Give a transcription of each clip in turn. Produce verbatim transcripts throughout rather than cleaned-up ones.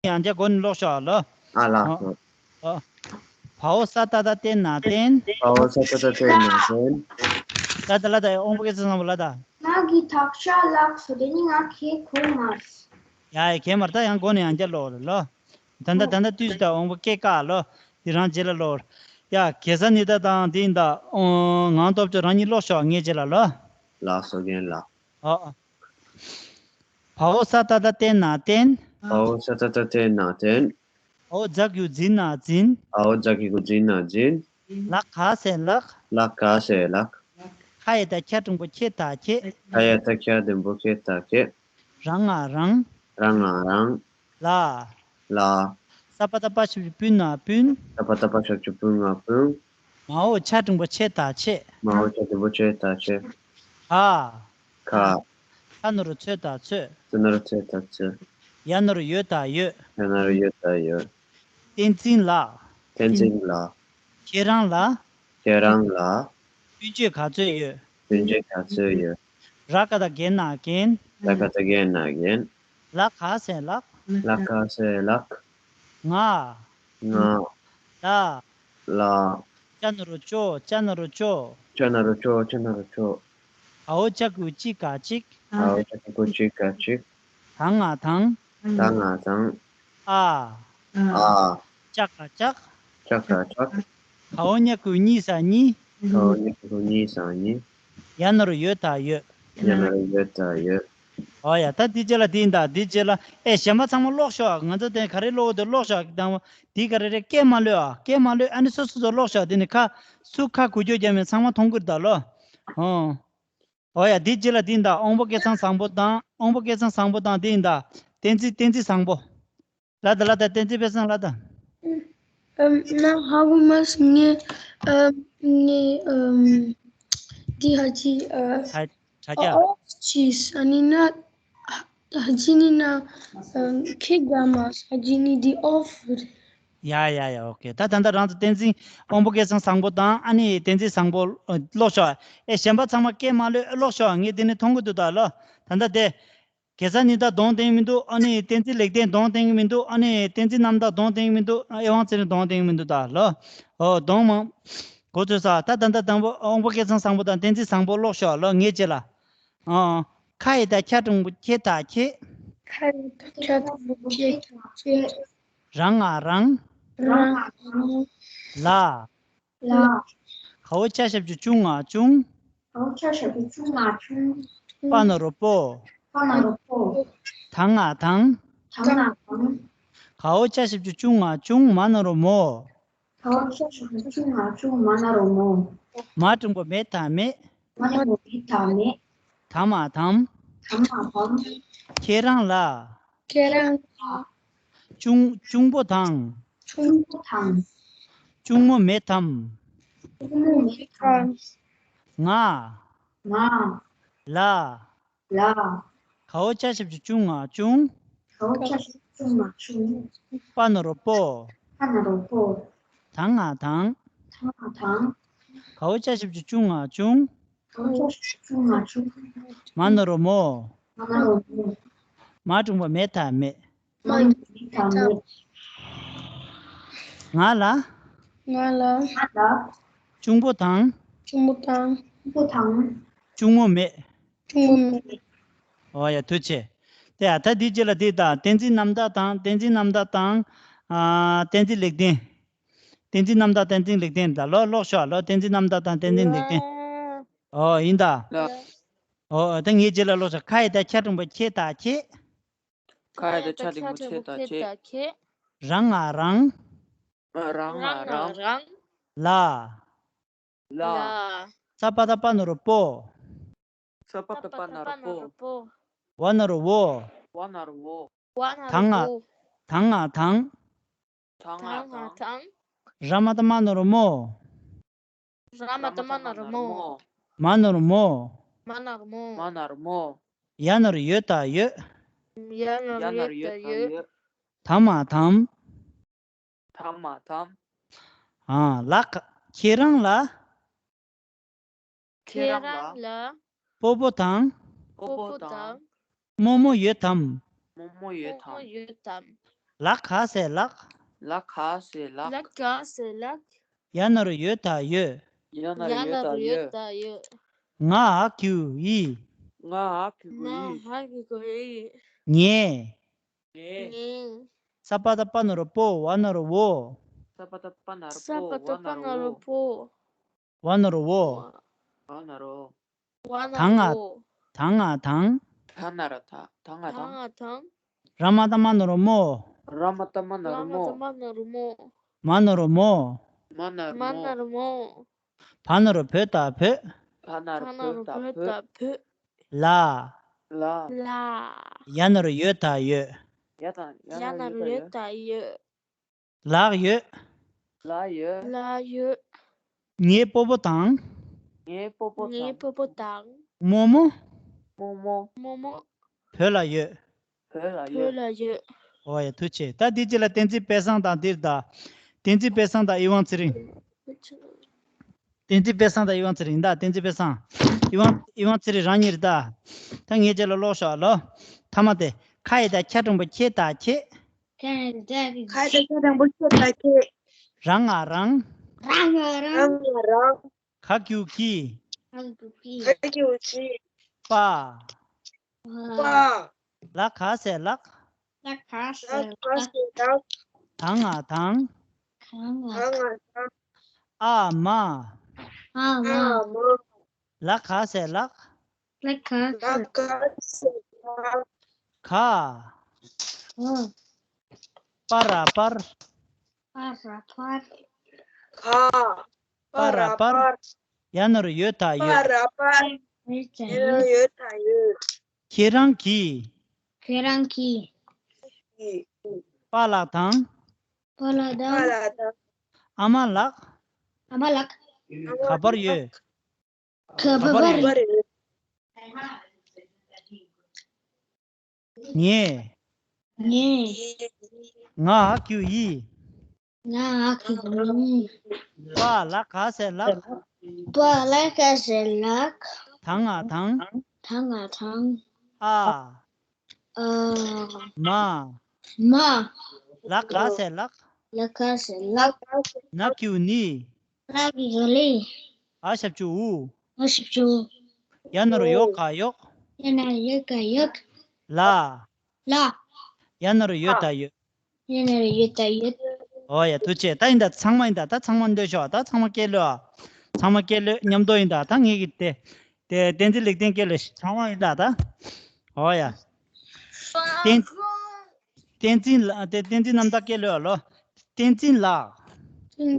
ཡང་བསྐྱར་མགོ་ནས་ཀློག་ཤོག་ལོ། ཨ་ལགས་སོ། ཨ། བའོ་ས་ཏ་བཏགས་བཏེ་ན་བཏེན། བའོ་ས་ཏ་བཏགས་བཏེ་ན་བཏེན། ལ་ད་ལ་ད་དབང་པོ་སྐད་ཅིག་བཟང་པོ་ལ་ད། ང་གི་དག་ཆ་ལགས་སོ། དེ་ནི་ང་གི་གོ་མ། ཡ་ཡ་གེ་མར་ད་ཡང་མགོ་ནས་ཡང་བསྐྱར་ཀློག་རེ་ལོ། ད་ད་ད་ད་དུས་ད་དབང་པོ་སྐད་ཀ་ལོ། དེ་རང་རྗེས་ལ་ཀློག་རེ། ཡ་གེ་ས་ནི་ད་དང་དེ་ཡིན་ད། ཨོ་ངང་སྟོབས་ཆོས་རང་ཉིད་ཀློག་ཤོག་ངའི་རྗེས་ལ་ལོ། ལགས་སོ་རྒན་ལགས། ཨོ། བའོ་ས་ཏ་བཏགས་བཏེ་ན་བཏེན། བའོ་ས་ཏ་བཏགས་བཏེ་ན་བཏེན། འའོ་ཛ་གི་གུ་ཛི་ན་འཛིན། འའོ་ཛ་གི་གུ་ཛི་ན་འཛིན། ལ་ག་ས་ལགས། ལ་ག་ས་ལགས། ཁ་ཡ་བཏགས་ཁྱ་འགྲེང་བུ་ཁྱེ་ད་ཁྱེད། ཁ་ཡ་བཏགས་ཁྱ་འགྲེང་བུ་ཁྱེ་ད་ཁྱེད། ར་ང་རང་། ར་ང་རང་། ལ། ལ། ས་པ་བཏགས་སྤ་ཞབས་ཀྱུ་སྤུ་ན་སྤུན། ས་པ་བཏགས་སྤ་ཞབས་ཀྱུ་སྤུ་ན་སྤུན། མ་འོག་ཆ་འགྲེང་བུ་ཆེ་ད་ཆེ། མ་འོག་ཆ་འགྲེང་བུ་ཆེ་ད་ཆེ། ག་ཁ། ཁ་ན་རོ་ཚོ་ད་ཚོད། ཚོ་ན་རོ་ཚོ་ད་ཚོད། ཡ་ན་རོ་ཡོ་ད་ཡོད། ཡ་ན་རོ་ཡོ་ད་ཡོད། བསྟན་འཛིན་ལགས། བསྟན་འཛིན་ལགས། ཁྱེད་རང་ལ། ཁྱེད་རང་ལ། སྤུན་མཆེད་ག་ཚོད་ཡོད། སྤུན་མཆེད་ག་ཚོད་ཡོད། ར་ག་བཏགས་རྒན་ན་རྒན། ར་ག་བཏགས་རྒན་ན་རྒན། ལ་ག་ས་ལགས། ལ་ག་ས་ལགས། ང་། ང་། ལ། ལ། ཅ་ན་རོ་ཅོ། ཅ་ན་རོ་ཅོ། ཅ་ན་རོ་ཅོ། ཅ་ན་རོ་ཅོ། ག་འོག་ཅ་གི་གུ་ཅི་ག་ཅིག། ག་འོག་ཅ་གི་གུ་ཅི་ག་ཅིག། ད་ང་དང་། ད་ང་དང་། ཨ། ཨ། ཅ་ག་ཅག། ཅ་ག་ཅག། ག་འོག་ཉ་གི་གུ་ཉི་ས་གཉིས། ག་འོག་ཉ་གི་གུ་ཉི་ས་གཉིས། ཡ་ན་རོ་ཡོ་ད་ཡོད། ཡ་ན་རོ་ཡོ་ད་ཡོད། ཨོ་ཡ། ད་འདི་རྗེས་ལ་འདི་ཡིན་ད། འདི་རྗེས་ལ་ཨེ་གཞན་པ་ཚང་མ་ཀློག་ཤོག། ང་ཚོ་དེ་ག་རེ་ཀློག་འདུག་ཀློག་ཤོག། དང་འདི་ག་རེ་རེད། སྐད་མ་ལོད་ཨ། སྐད་མ་ལོད། ཨ་ནི་སོ་སོ་སོ་ཀློག་ཤོག། དེ་ནི་ཁ་སུ་ཁ་གུ་ཀྱོག་རྒྱབ་མེད་ཚང་མ་མཐོང་གི་རེད་ད་ལོ། ཨོ། ཨོ་ཡ། འདི་རྗེས་ལ་འདི་ཡིན་ད། དབང་པོ་སྐད་གསང་བཟང་པོ་དང་། དབང་པོ་སྐད་གསང་བཟང་པོ་དང་འདི་ཡིན་ད། བསྟན་འཛིན། བསྟན་འཛིན་བཟང་པོ། ལ་ད་ལ་ད་བསྟན་འཛིན་དཔལ་བཟང་ལ་ད། ཨམ། ན་ཧ་གོ་མ་སོང་། ངས་ཨམ། ངས་ཨམ། འདི་ཧ་ཅི་ཨ། ད་དྲ་རྒྱ། ཨོ་ཅིས་ཨ་ནི་ན་ཧ་ཅི་ནི་ན་ཨམ། ཁེ་ག་མ་ཧ་ཅི་ནི་འདི་ཨོ་ཕུ་རེད། ཡ་ཡ་ཡ། ཨོ་ཁེ། ད་ད་ད་རང་ཚོ་བསྟན་འཛིན་དབང་པོ་སྐལ་བཟང་བཟང་པོ་དང་ཨ་ནི་བསྟན་འཛིན་བཟང་པོ་ཀློག་ཤོག། ཨེ་གཞན་པ་ཚང་མ་སྐད་མ་ལོད། ཀློག་ཤོག། ངས་འདི་ནས་མཐོང་གི་འདུག་ད་ལོ། ད་ད་དེ། གེ་སར་ཉི་ཟླ་གདོང་བསྟན་གྱི་མི་འདུག། ཨ་ནི་བསྟན་འཛིན་ལེགས་ལྡན་གདོང་བསྟན་གྱི་མི་འདུག། ཨ་ནི་བསྟན་འཛིན་རྣམ་དག་གདོང་བསྟན་གྱི་མི་འདུག། ཨེ་དབང་ཚེ་རིང་གདོང་བསྟན་གྱི་མི་འདུག་ད་ལོ། ཨོ་གདོང་མང་། གོ་ཚོད་ས། ད་ད་ད་དང་པོ་དབང་པོ་སྐལ་བཟང་བཟང་པོ་དང་བསྟན་འཛིན་བཟང་པོ་ཀློག་ཤོག་ལོ། ངའི་རྗེས་ལ། ཨོ། ཁ་ཡི་ད་ཁྱ་འགྲེང་བུ་ཁྱེ་ད་ཁྱེད། ཁ་ཡི་ད་ཁྱ་འགྲེང་བུ་ཁྱེ་ད་ཁྱེད། ར་ང་རང་། ར་ང་རང་། ལ། ལ། ག་འོག་ཅ་ཞབས་ཀྱུ་ཅུ་ང་ཅུང་། ག་འོག་ཅ་ཞབས་ཀྱུ་ཅུ་ང་ཅུང་། པ་ན་རོ་པོ། པ་ན་རོ་པོ། ད་ང་དང་། ད་ང་དང་། ག་འོག་ཅ་ཞབས་ཀྱུ་ཅུ་ང་ཅུང་། མ་ན་རོ་མོ། ག་འོག་ཅ་ཞབས་ཀྱུ་ཅུ་ང་ཅུང་། མ་ན་རོ་མོ། མ་འགྲེང་བུ་མེ་ད་མེད། མ་འགྲེང་བུ་མེ་ད་མེད། ད་མ་དམ། ད་མ་དམ། ཁྱེད་རང་ལ། ཁྱེད་རང་ལ། གཅུང་། གཅུང་པོ་དང་། གཅུང་པོ་དང་། གཅུང་མོ་མེད་དམ། གཅུང་མོ་མེད་དམ། ང་། ང་། ལ། ལ། ག་འོག་ཅ་ཞབས་ཀྱུ་ཅུ་ང་ཅུང་། ག་འོག་ཅ་ཞབས་ཀྱུ་ཅུ་ང་ཅུང་། པ་ན་རོ་པོ། པ་ན་རོ་པོ། ད་ང་དང་། ད་ང་དང་། ག་འོག་ཅ་ཞབས་ཀྱུ་ཅུ་ང་ཅུང་། ག་འོག་ཅ་ཞབས་ཀྱུ་ཅུ་ང་ཅུང་། མ་ན་རོ་མོ། མ་ན་རོ་མོ། མ་འགྲེང་བུ་མེ་ད་མེད། མ་འགྲེང་བུ་མེ་ད་མེད། ང་ལ། ང་ལ། ང་ལ། གཅུང་པོ་དང་། གཅུང་པོ་དང་། གཅུང་པོ་དང་། གཅུང་མོ་མེད། གཅུང་མོ་མེད། ཨོ་ཡ། ཐུགས་རྗེ་ཆེ། དེ་ཡ། ད་འདི་རྗེས་ལ་འདི་དང་། བསྟན་འཛིན་རྣམ་དག་དང་། བསྟན་འཛིན་རྣམ་དག་དང་། ཨ། བསྟན་འཛིན་ལེགས་ལྡན། བསྟན་འཛིན་རྣམ་དག་བསྟན་འཛིན་ལེགས་ལྡན་ད་ལོ། ཀློག་ཤོག་ལོ། བསྟན་འཛིན་རྣམ་དག་དང་བསྟན་འཛིན་ལེགས་ལྡན། ཨོ་ཡིན་ད། ཨོ་ད་ངའི་རྗེས་ལ་ཀློག་ཤོག། ཁ་ཡི་ད་ཁྱ་འགྲེང་བུ་ཁྱེ་ད་ཁྱེད། ཁ་ཡི་ད་ཁྱ་འགྲེང་བུ་ཁྱེ་ད་ཁྱེད། ར་ང་རང་། ར་ང་རང་། ལ། ལ། ས་པ་བཏགས་སྤ་ན་རོ་སྤོ། ས་པ་བཏགས་སྤ་ན་རོ་སྤོ། བ་ན་རོ་བོ། བ་ན་རོ་བོ། ད་ང་། ད་ང་དང་། ད་ང་དང་། ར་མ་བཏགས་རྨ་ན་རོ་རྨོ། ར་མ་བཏགས་རྨ་ན་རོ་རྨོ། མ་ན་རོ་མོ། མ་ན་རོ་མོ། མ་ན་རོ་མོ། ཡ་ན་རོ་ཡོ་ད་ཡོད། ཡ་ན་རོ་ཡོ་ད་ཡོད། ད་མ་དམ། ད་མ་དམ། ཨ། ལ། ཁྱེད་རང་ལ། ཁྱེད་རང་ལ། སྤོ་བོ་དང་། སྤོ་བོ་དང་། རྨོ་མོ་ཡོད་དམ། རྨོ་མོ་ཡོད་དམ། རྨོ་མོ་ཡོད་དམ། ལ་ག་ས་ལགས། ལ་ག་ས་ལགས། ལ་ག་ས་ལགས། ཡ་ན་རོ་ཡོ་ད་ཡོད། ཡ་ན་རོ་ཡ་ན་ཡོ་རོ་ད་ཡོད། ཡོད་ད་ཡོད། ང་འ་གི་གུ་ཡི། ང་འ་གི་གུ་ང་ཡི། འ་གི་གུ་ཡི། ངས། ངས། ངས། ས་པ་ད་པ་ན་རོ་པོ། བ་ན་རོ་བོ། ས་པ་ད་པ་ན་རོ་ས་པོ། པ་ད་བ་པ་ན་ན་རོ་རོ་བོ། བ་ན་རོ་བོ། བ་ན་རོ། བ་ན་ད་ང་རོ་བོ། ད་ང་དང་། ད་ན་རོ་ད། ད་ང་ད་དང་། ང་དང་། ར་མ་ད་མ་ན་རོ་མོ། ར་མ་ད་མ་ན་རོ་ར་མ་མོ། ད་མ་ན་རོ་མོ། མ་ན་རོ་མོ། མ་ན་རོ་མ་མོ། ན་རོ་མོ། བ་ན་རོ་བོ་ད་བོད། བ་ན་རོ་བ་ན་བོ་རོ་ད་བོ་བོད། ད་བོད། ལ། ལ། ལ། ཡ་ན་རོ་ཡོ་ད་ཡོད། ཡ་ད་ཡ་ན་རོ་ཡོ་ད་ཡོད། ལགས་ཡོད། ལགས་ཡོད། ལགས་ཡོད། ངའི་སྤོ་བོ་དང་། ངའི་སྤོ་བོ་དང་། ངའི་སྤོ་བོ་དང་། རྨོ་མོ། རྨོ་མོ། རྨོ་མོ། བོད་ལ་ཡོད། བོད་ལ་ཡོད། བོད་ལ་ཡོད། ཨོ་ཡ་ཐུགས་རྗེ་ཆེ། ད་འདི་རྗེས་ལ་བསྟན་འཛིན་དཔལ་བཟང་དང་འདིར་ད། བསྟན་འཛིན་དཔལ་བཟང་དང་ཨི་ཝང་ཚེ་རིང་། བསྟན་འཛིན་དཔལ་བཟང་དང་ཨི་ཝང་ཚེ་རིང་ད། བསྟན་འཛིན་དཔལ་བཟང་། ཨི་ཝང་ཨི་ཝང་ཚེ་རིང་རང་ཉིད་ད། ད་ངའི་རྗེས་ལ་ཀློག་ཤོག་ལོ། ཐ་མ་དེ། ཁ་ཡི་ད་ཁྱ་འགྲེང་བུ་ཁྱེད་ད་ཁྱེད། ཁ་ཡི་ད་ཁྱ་འགྲེང་བུ་ཁྱེད་ད་ཁྱེད། ར་ང་རང་། ར་ང་རང་། ར་ང་རང་། ག་གི་གུ་གི། ག་གི་གུ་གི། ག་གི་གུ་གི། པ། པ། ལ་ག་ས་ལགས། ལ་ག་ས་ལགས། ལ་ག་ས་ལགས། ད་ང་དང་། ད་ང་དང་། ཨ་མ། ཨ་མ། ལ་ག་ས་ལགས། ལ་ག་ས་ལགས། ག། པ་ར་པར། པ་ར་པར། ག། པ་ར་པར། ཡ་ན་རོ་ཡོ་ད་ཡོད། པ་ར་པར། ཡ་ན་རོ་ཡོ་ད་ཡོད། ཁྱེད་རང་གི། ཁྱེད་རང་གི། པཱ་ལགས་དང་། པཱ་ལགས་དང་། ཨ་མ་ལགས། ཨ་མ་ལགས། ག་པར་ཡོད། ག་པར་ཡོད། ངས། ངས། ང་འ་གི་གུ་ཡི། ང་འ་གི་གུ་ཡི། པཱ་ལ་ག་ས་ལགས། པཱ་ལ་ག་ས་ལགས། ད་ང་དང་། ད་ང་དང་། ཨ། ཨ། མ། མ། ལ་ག་ས་ལགས། ལ་ག་ས་ལགས། ན་གི་གུ་ནི། ན་གི་གུ་ནི། འ་ཞབས་ཀྱུ་འུ། འ་ཞབས་ཀྱུ་འུ། ཡ་ན་རོ་ཡོ་ག་ཡོག་ཡ་ན་རོ་ཡོ་ག་ཡོག་ལ། ལ། ཡ་ན་རོ་ཡོ་ད་ཡོད། ཡ་ན་རོ་ཡོ་ད་ཡོད། ཨོ་ཡ་ཐུགས་རྗེ་ཆེ། ད་ཡིན་ད་ཚང་མ་ཡིན་ད། ད་ཚང་མ་འདོད་ཤོག་ད་ཚང་མ་སྐད་ལོས་ཨ། ཚང་མ་སྐད་ལོས་མཉམ་དུ་ཡིན་ད། ད་ངེད་ཀྱི་དེ། དེ་བསྟན་འཛིན་ལེགས་ལྡན་སྐད་ལོས་ཚང་མ་ཡིན་ད་ད། ཨོ་ཡ། བསྟན། བསྟན་འཛིན་ལགས་དེ་བསྟན་འཛིན་རྣམ་དག་སྐད་ལོས་ཨ་ལོ། བསྟན་འཛིན་ལགས།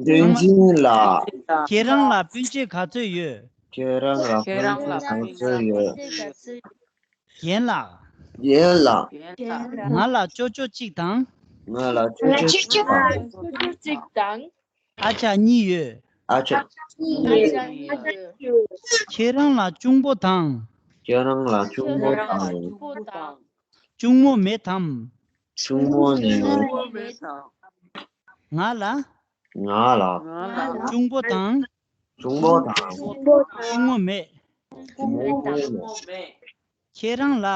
བསྟན་འཛིན་ལགས། ཁྱེད་རང་ལ་སྤུན་མཆེད་ག་ཚོད་ཡོད། ཁྱེད་རང་ལ་སྤུན་མཆེད་ག་ཚོད་ཡོད། རྒན་ལགས། རྒན་ལགས། ང་ལ་ཅོ་ཅོ་གཅིག་དང་། ང་ལ་ཅོ་ཅོ་གཅིག་དང་། ཅོ་ཅོ་གཅིག་དང་། ཨ་ཅག་གཉིས་ཡོད། ཨ་ཅག་གཉིས་ཡོད། ཁྱེད་རང་ལ་གཅུང་པོ་དང་། ཁྱེད་རང་ལ་གཅུང་པོ་དང་། གཅུང་མོ་མེད་དམ། གཅུང་མོ་མེད། ང་ལ། ང་ལ། གཅུང་པོ་དང་། གཅུང་པོ་དང་། གཅུང་མོ་མེད། གཅུང་མོ་མེད། ཁྱེད་རང་ལ།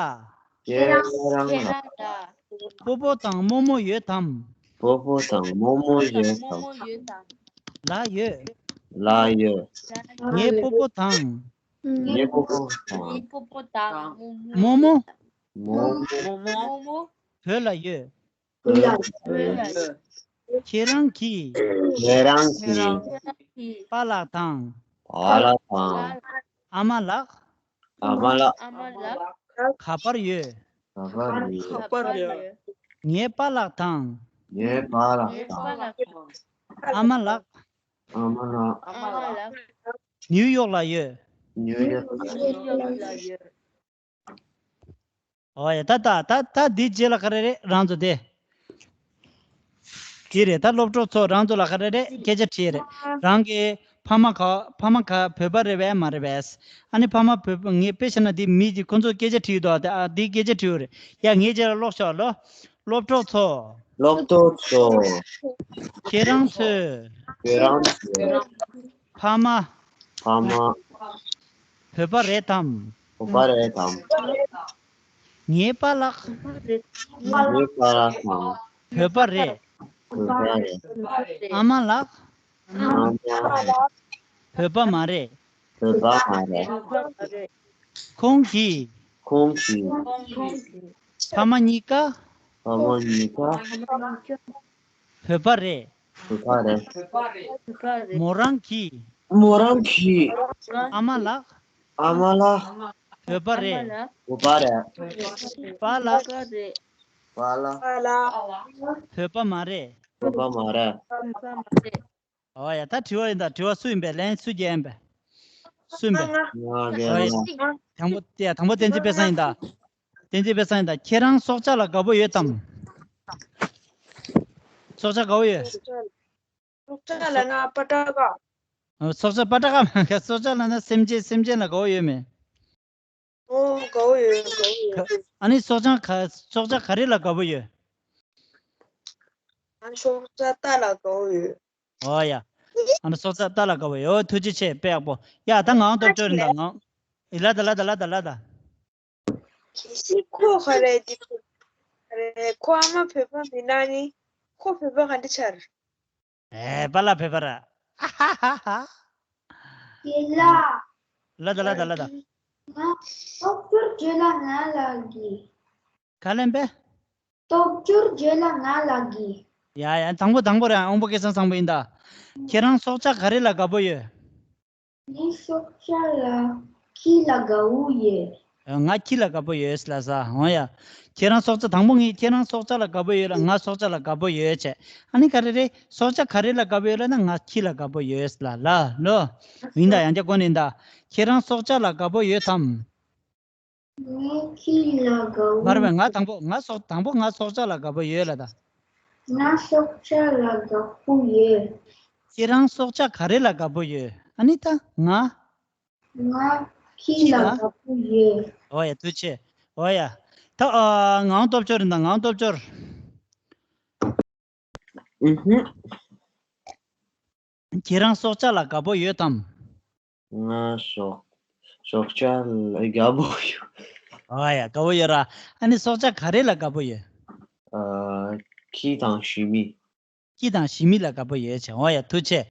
ཁྱེད་རང་ལ། སྤོ་བོ་དང་རྨོ་མོ་ཡོད་དམ། སྤོ་བོ་དང་རྨོ་མོ་ཡོད་དམ། ལགས་ཡོད། ལགས་ཡོད། ངའི་སྤོ་བོ་དང་། ངའི་སྤོ་བོ་དང་། རྨོ་མོ། རྨོ་མོ། བོད་ལ་ཡོད། ཁྱེད་རང་གི། ཁྱེད་རང་གི། པཱ་ལགས་དང་། པཱ་ལགས་དང་། ཨ་མ་ལགས། ཨ་མ་ལགས། ཨ་མ་ལགས། ག་པར་ཡོད། ག་པར་ཡོད། ངའི་པཱ་ལགས་དང་། ངའི་པཱ་ལགས་དང་། ཨ་མ་ལགས། ཨ་མ་ལགས། ནིའུ་ཡོག་ལ་ཡོད། ནིའུ་ཡོག་ལ་ཡོད། ཨོ་ཡ། ད་ད་ད་ད་འདི་རྗེས་ལ་ག་རེ་རེད། རང་ཚོ་དེ། དེ་རེད། ད་སློབ་གྲོགས་ཚོ་རང་ཚོ་ལ་ག་རེ་རེད། སྐད་ཆ་དྲིས་རེད། རང་གི་ཕ་མ་ག་ཕ་མ་ག་བོད་པ་རེད་པས་མ་རེད་པས། ཨ་ནི་ཕ་མ་བོད་པ། ངས་དཔེ་བཞག་ན་འདི་མི་གི་ཁོ་ཚོ་སྐད་ཆ་དྲིས་འདུག་ད་ཨ་འདི་སྐད་ཆ་དྲིས་རེད། ཡ་ངས་རྗེས་ལ་ཀློག་ཤོག་ལོ། སློབ་གྲོགས་ཚོ། སློབ་གྲོགས་ཚོ། ཁྱེད་རང་ཚོས། ཁྱེད་རང་ཚོས། ཕ་མ། ཕ་མ། བོད་པ་རེད་དམ། བོད་པ་རེད་དམ། ངའི་པཱ་ལགས། ངའི་པཱ་ལགས་དང་། བོད་པ་རེད། བོད་པ་རེད། ཨ་མ་ལགས། ཨ་མ་ལགས། བོད་པ་མ་རེད། བོད་པ་མ་རེད། ཁོང་གིས། ཁོང་གིས། ཕ་མ་གཉིས་ཀ། ཕ་མ་གཉིས་ཀ། བོད་པ་རེད། བོད་པ་རེད། མོ་རང་གི། མོ་རང་གི། ཨ་མ་ལགས། ཨ་མ་ལགས། བོད་པ་རེད། བོད་པ་རེད། པཱ་ལགས། པཱ་ལགས། བོད་པ་མ་རེད། བོད་པ་མ་རེད། ཨོ་ཡ། ད་དྲི་བ་ཡིན་ད། དྲི་བ་སུ་ཡིན་པས། ལན་སུ་རྒྱག་ཡིན་པས། སུ་ཡིན་པས། ང་རྒན་ཨོ་ཡ། ལགས། དང་པོ་དེ་ཡ། དང་པོ་བསྟན་འཛིན་དཔལ་བཟང་ཡིན་ད། བསྟན་འཛིན་དཔལ་བཟང་ཡིན་ད། ཁྱེད་རང་སྲོག་ཆགས་ལ་དགའ་པོ་ཡོད་དམ། སྲོག་ཆགས་དགའ་པོ་ཡོད། སྲོག་ཆགས་ལ་ང་པ་ཏྲ་ཀ། ཨོ། སྲོག་ཆགས་པ་ཏྲ་ཀ་མ་ག་སྲོག་ཆགས་ལ་ན་སེམས་ཅན། སེམས་ཅན་ལ་དགའ་པོ་ཡོད་མེད། ཨོ། དགའ་པོ་ཡོད། དགའ་པོ་ཡོད། ཨ་ནི་སྲོག་ཆགས་ག་སྲོག་ཆགས་ག་རེ་ལ་དགའ་པོ་ཡོད། ང་སྲོག་ཆགས་རྟ་ལ་དགའ་པོ་ཡོད། ཨོ་ཡ། ཨ་ནི་སྲོག་ཆགས་རྟ་ལ་དགའ་པོ་ཡོད། ཨོ། ཐུགས་རྗེ་ཆེ། དཔེ་ཡག་པོ། ཡ། ད་ངའང་སྟོབས་འབྱོར་ཡིན་ད། ང་། ཡི་ལ་ད་ལ་ད་ལ་ད་ལ་ད། གལ་སྲིད་ཁོ་ག་རེ་འདི་ཁོ་ག་རེ་ཁོ་ཨ་མ་བོད་པ་མིན་ན་ནི་ཁོ་བོད་པ་ག་འདྲ་ཆགས། ཨེ། པཱ་ལགས་བོད་པ་ར། ཨ་ཧ་ཧ་ཧ། ཡེ་ལ། ལ་ད་ལ་ད་ལ་ད། ང་སྟོབས་འབྱོར་བརྗོད་ལ་ང་ལ་གི། ག་ལེན་པས། སྟོབས་འབྱོར་བརྗོད་ལ་ང་ལ་གི། ཡ་ཡ། དང་པོ་དང་པོ་ར། དབང་པོ་སྐལ་བཟང་བཟང་པོ་ཡིན་ད། ཁྱེད་རང་སྲོག་ཆགས་ག་རེ་ལ་དགའ་པོ་ཡོད། ངའི་སྲོག་ཆགས་ལ་ཁྱི་ལ་དགའ་པོ་ཡོད། ང་ཁྱི་ལ་དགའ་པོ་ཡོད་ལབ་ས། འོ་ཡ། ཁྱེད་རང་སྲོག་ཆགས། དང་པོ་ངས་ཁྱེད་རང་སྲོག་ཆགས་ལ་དགའ་པོ་ཡོད་ལ། ང་སྲོག་ཆགས་ལ་དགའ་པོ་ཡོད་བྱས། ཨ་ནི་ག་རེ་རེད། སྲོག་ཆགས་ག་རེ་ལ་དགའ་པོ་ཡོད་ལབ་ན་ང་ཁྱི་ལ་དགའ་པོ་ཡོད་ལབ་ལ་ལོ། ཡིན་ད། ཡང་བསྐྱར་གོ་ནས་ཡིན་ད། ཁྱེད་རང་སྲོག་ཆགས་ལ་དགའ་པོ་ཡོད་དམ། ངས་ཁྱི་ལ་དགའ་པོ། མ་རེད་པས། ང་དང་པོ་ང་སྲོག་དང་པོ་ང་སྲོག་ཆགས་ལ་དགའ་པོ་ཡོད་ལབ་ད། ང་སྲོག་ཆགས་ལ་དགའ་པོ་ཡོད། ཁྱེད་རང་སྲོག་ཆགས་ག་རེ་ལ་དགའ་པོ་ཡོད། ཨ་ནི་ད་ང་། ང་ཁྱི་ལ་དགའ་པོ་ཡོད། ཨོ་ཡ། ཐུགས་རྗེ་ཆེ། ཨོ་ཡ། ད་ཨ། ངའང་སྟོབས་འབྱོར་ཡིན་ད། ངའང་སྟོབས་འབྱོར། ཨུ་ཧུ། ཁྱེད་རང་སྲོག་ཆགས་ལ་དགའ་པོ་ཡོད་དམ། ང་སྲོག་སྲོག་ཆགས་ལ་དགའ་པོ་ཡོད། ཨོ་ཡ། དགའ་པོ་ཡོད་ར། ཨ་ནི་སྲོག་ཆགས་ག་རེ་ལ་དགའ་པོ་ཡོད། ཨ། ཁྱི་དང་ཞི་མི། ཁྱི་དང་ཞི་མི་ལ་དགའ་པོ་ཡོད་བྱས། ཨོ་ཡ། ཐུགས་རྗེ་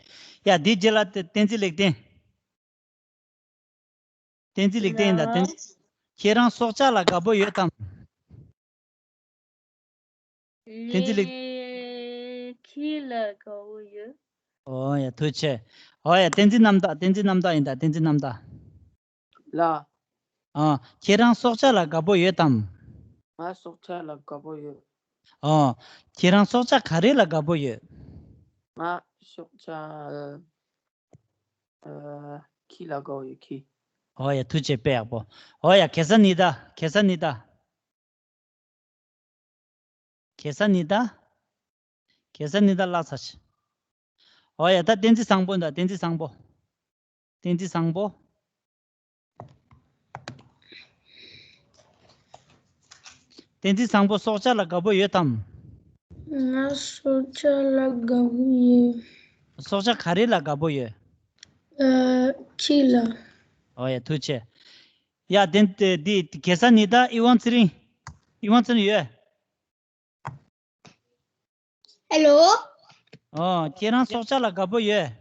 ཆེ། ཡ། འདི་རྗེས་ལ་བསྟན་འཛིན་ལེགས་ལྡན། བསྟན་འཛིན་ལེགས་ལྡན་ཡིན་ད། བསྟན་འཛིན། ཁྱེད་རང་སྲོག་ཆགས་ལ་དགའ་པོ་ཡོད་དམ། བསྟན་འཛིན་ལེགས། ངས་ཁྱི་ལ་དགའ་པོ་ཡོད། ཨོ་ཡ། ཐུགས་རྗེ་ཆེ། ཨོ་ཡ། བསྟན་འཛིན་རྣམ་དག། བསྟན་འཛིན་རྣམ་དག་ཡིན་ད། བསྟན་འཛིན་རྣམ་དག། ལ། ཨ། ཁྱེད་རང་སྲོག་ཆགས་ལ་དགའ་པོ་ཡོད་དམ། ང་སྲོག་ཆགས་ལ་དགའ་པོ་ཡོད། ཨ། ཁྱེད་རང་སྲོག་ཆགས་ག་རེ་ལ་དགའ་པོ་ཡོད། ང་སྲོག་ཆགས། ཨ། ཁྱི་ལ་དགའ་པོ་ཡོད། ཁྱི། ཨོ་ཡ། ཐུགས་རྗེ་ཆེ། དཔེ་ཡག་པོ། ཨོ་ཡ། གེ་སར་ཉི་ཟླ། གེ་སར་ཉི་ཟླ། གེ་སར་ཉི་ཟླ། གེ་སར་ཉི་ཟླ་བརླག་ཚར་ཤག། ཨོ་ཡ། ད་བསྟན་འཛིན་བཟང་པོ་ཡིན་ད། བསྟན་འཛིན་བཟང་པོ། བསྟན་འཛིན་བཟང་པོ། བསྟན་འཛིན་བཟང་པོ་སྲོག་ཆགས་ལ་དགའ་པོ་ཡོད་དམ། ང་སྲོག་ཆགས་ལ་དགའ་པོ་ཡོད། སྲོག་ཆགས་ག་རེ་ལ་དགའ་པོ་ཡོད། ཨ། ཁྱི་ལ། ཨོ་ཡ། ཐུགས་རྗེ་ཆེ། ཡ། དེ་དེ་འདི་གེ་སར་ཉི་ཟླ། ཨི་ཝང་ཚེ་རིང་། ཨི་ཝང་ཚེ་རིང་ཡོད། ཧེ་ལོ། ཨོ། ཁྱེད་རང་སྲོག་ཆགས་ལ་དགའ་པོ་ཡོད།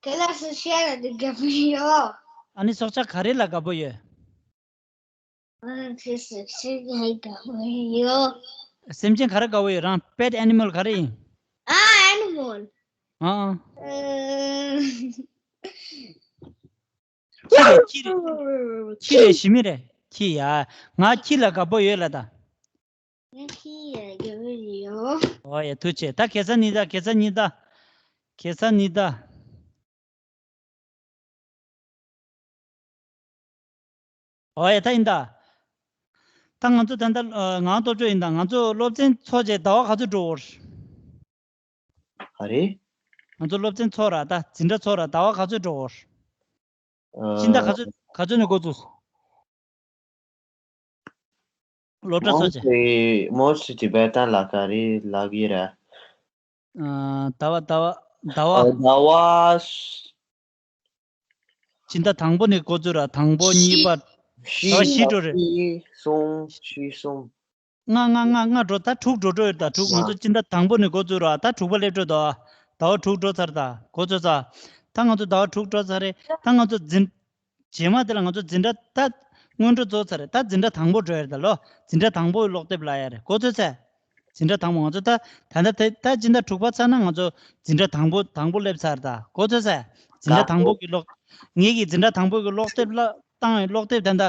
ཁྱེད་རང་སྲོག་ཆགས་ལ་དགའ་པོ་ཡོད། ཨ་ནི་སྲོག་ཆགས་ག་རེ་ལ་དགའ་པོ་ཡོད། ང་ཁྱེད་སྲོག་ཆགས་ལ་དགའ་པོ་ཡོད། སེམས་ཅན་ག་རེ་དགའ་པོ་ཡོད། རང་པེཊ་ཨེ་ནི་མལ་ག་རེ་ཡིན། ཨ། ཨེ་ནི་མལ། ཨ། ཨ། ཨ། ཁྱི་རེད། ཁྱི་རེད། ཁྱི་རེད། ཞི་མི་རེད། ཁྱི་ཡ། ང་ཁྱི་ལ་དགའ་པོ་ཡོད་ལབ་ད། ངས་ཁྱི་ཡ་དགའ་པོ་ཡོད། ཨོ་ཡ། ཐུགས་རྗེ་ཆེ། ད་གེ་སར་ཉི་ཟླ། གེ་སར་ཉི་ཟླ། གེ་སར་ཉི་ཟླ། ཨོ་ཡ། ད་ཡིན་ད། ད་ང་ཚོ་ད་ལྟ་ཨ། ངའང་སྟོབས་འབྱོར་ཡིན་ད། ང་ཚོ་སློབ་ཚན་ཚོགས་རྗེས་ཟླ་བ་ག་ཚོད་འགྲོ་འོར། ག་རེ། ང་ཚོ་སློབ་ཚན་ཚོགས་ར། ད་འཛིན་གྲྭ་ཚོགས་ར། ཟླ་བ་ག་ཚོད་འགྲོ་འོར། ཨ། ཕྱི་ཟླ་ག་ཚོད་ག་ཚོད་ནས་འགོ་བཙུགས། སློབ་གྲྭ་ཚོགས་རྗེས། Mostly, mostly Tibetan ལ་ག་རེ་ལབ་ཀྱི་རེད། ཨ། ཟླ་བ། ཟླ་བ། ཟླ་བ། ཨ། ཟླ་བ། ཕྱི་ཟླ་དང་པོ་ནས་འགོ་བཙུགས་ར། དང་པོ། གཉིས་པ། ཟླ་བ་བཞི་འགྲོ་རེད། གཉིས། གསུམ། བཞི། གསུམ། ལྔ་ལྔ་ལྔ་ལྔ་འགྲོ། ད་དྲུག་འགྲོ་འགྲོ་ཡོད། ད་དྲུག་ང་ཚོ་སྤྱི་ཟླ་དང་པོ་ནས་འགོ་བཙུགས་ར། ད་དྲུག་པ་སླེབས་འགྲོ། ད་ཟླ་བ་དྲུག་འགྲོ་ཚར། ད་འགོ་ཚུགས་ཚར། ད་ང་ཚོ་ཟླ་བ་དྲུག་འགྲོ་ཚར་རེད། ད་ང་ཚོ་འཛིན། རྗེས་མ་དེ་ལ་ང་ཚོ་འཛིན་གྲྭ་ད་སྔོན་འགྲོ་རྫོགས་ཚར་རེད། ད་འཛིན་གྲྭ་དང་པོ་འགྲོ་ཡ་རེད་ད་ལོ། འཛིན་གྲྭ་དང་པོའི་ཀློག་དེབ་ལ་ཡ་རེད། འགོ་ཚུགས་ཚར། འཛིན་གྲྭ་དང་པོ་ང་ཚོ་ད་ད་ལྟ་དེ་ད་སྤྱི་ཟླ་དྲུག་པ་ཚར་ན་ང་ཚོ་འཛིན་གྲྭ་དང་པོ་དང་པོ་སླེབས་ཚར། ད་འགོ་ཚུགས་ཚར། འཛིན་གྲྭ་དང་པོ་གི་ཀློག་ངེད་ཀྱིས་འཛིན་གྲྭ་དང་པོ་གི་ཀློག་དེབ་ལ་བཏང་བའི་ཀློག་དེབ་ད་ད་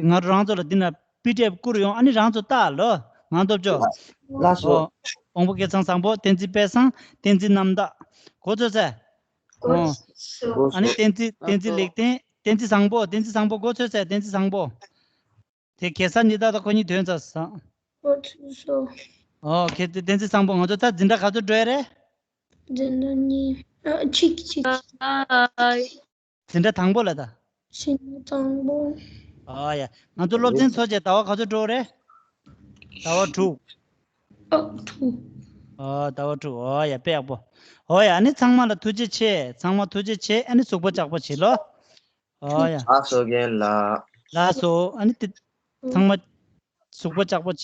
ང་རང་ཚོ་ལ་འདི་ན་པི་ཌི་ཨེཕ་བསྐུར་ཡོང་། ཨ་ནི་རང་ཚོ་ལྟ་ལོ། ང་སྟོབས་ཆོག་ལགས་སོ། ཨོ། དབང་པོ་སྐལ་བཟང་བཟང་པོ། བསྟན་འཛིན་དཔལ་བཟང་། བསྟན་འཛིན་རྣམ་དག་འགོ་ཚུགས་ཚར། འགོ་ཨོ། ཚུགས། ཨ་ནི་བསྟན་འཛིན་བསྟན་འཛིན་ལེགས་ལྡན། བསྟན་འཛིན་བཟང་པོ། བསྟན་འཛིན་བཟང་པོ་འགོ་ཚུགས་ཚར། བསྟན་འཛིན་བཟང་པོ། དེ་གེ་སར་ཉི་ཟླ་དང་ཁོ་གཉིས་ཐོན་ཚར་སོང་། འགོ་ཚུགས་སོང་། ཨོ་ཁེ། དེ་བསྟན་འཛིན་བཟང་པོ། ང་ཚོ་ད་འཛིན་གྲྭ་ག་ཚོད་འགྲོ་ཡ་རེད། འཛིན་གྲྭ་གཉིས། ཨ། གཅིག་གཅིག་འཛིན་གྲྭ་དང་པོ་ལ་ད། འཛིན་གྲྭ་དང་པོ། ཨོ་ཡ། ང་ཚོ་སློབ་ཚན་ཚོ་བྱས་ཟླ་བ་ག་ཚོད་འགྲོ་རེད། ཟླ་བ་དྲུག་ཨ། དྲུག་ཨོ་ཟླ་བ་དྲུག་ཨོ་ཡ། དཔེ་ཡག་པོ། ཨོ་ཡ། ཨ་ནི་ཚང་མ་ལ་ཐུགས་རྗེ་ཆེ། ཚང་མ་ཐུགས་རྗེ་ཆེ། ཨ་ནི་ཟུག་པ་ལྕགས་པོ་བྱེད་ལོ། ཨོ་ཡ། ལགས་སོ་རྒན་ལགས། ལགས་སོ། ཨ་ནི་དེ་ཚང་མ་ཟུག་པ་ལྕགས་པོ་བྱེད།